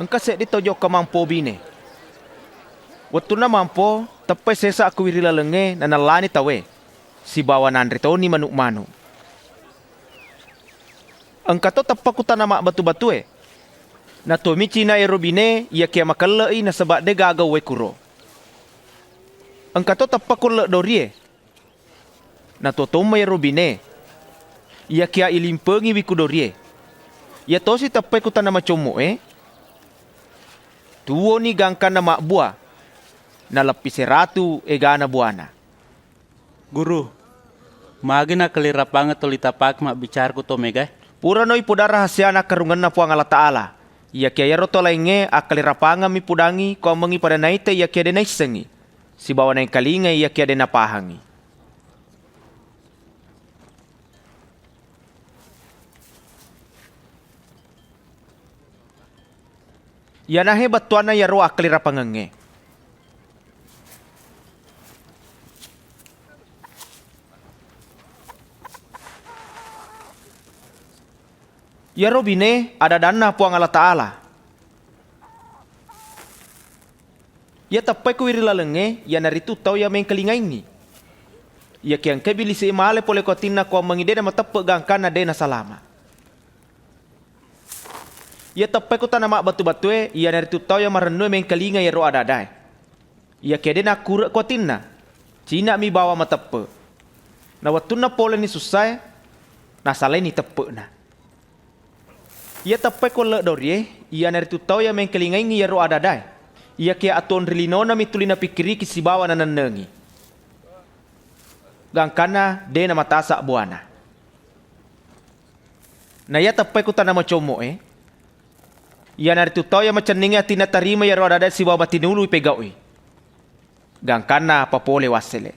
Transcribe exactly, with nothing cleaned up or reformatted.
Engka seddi tau jokka mampo bine. Wettunna mampo, teppai sesa akkuwiri lalengngé nanellani tauwé, sibawa nanré toni manu'-manu'. Engkato teppa ku tana mabbatu-batué. Natuwomi cina éro biné iyakiya makelle'i nasaba dé gaga uwé kuro. Engkato teppa ku ellé dorié. Natuwo tomma éro biné. Iyakiya ilimpengiwi ku dorié. Iyatosi teppai ku tana macommo'é. Tuwoni gangkanna mabbuwa. Naleppi seratu égana buwana. Guru, magi nakkalirapangeng toli tapake mabbicara ku to mégaé? Purano ipoda rahasiana akkarungenna Puang Allah Ta'ala. Iyakiya iyaro to laingngé akkalirapangemmi pudangngi kuwammengngi pada naita iyakiya dé naissengngi, sibawa naéngkalingai iyakiya dé napahangngi. Iyanahe bettuanna iyaro akkalirapangengngé. Iyaro biné ada-adanna Puang Allah Ta'ala. Iya teppai ku wiri lalengngé, iyanaritu tau iya méngkalingaingngi. Iyakiya engkai bilisi'é malé polé ku atinna kuwammengngi dé namateppe' gangkanna dé nasalama. Iya teppai ku tana mabbatu-batué, iyanaritu tau iya marennué méngkalinga iyaro ada-adaé. Iyakiya dé nakkure' ku atinna, cina'mi bawang mateppe'. Na wettunna poléni sussaé, nasalaini teppe'na. Iya teppai ku ellé dorié, iyanaritu tau iya méngkalingaingngi iyaro ada-adaé. Iyakiya atuwong ri linonami tuli napikkiriki sibawa nanennengi. Gangkanna dé namatasa' buwana. Na iya teppai ku tana macommo'é, iyanaritu tau iya macenningngi atinna tarima iyaro ada-adaé sibawa matinulu ipégau'i. Gangkanna papolé wassélé.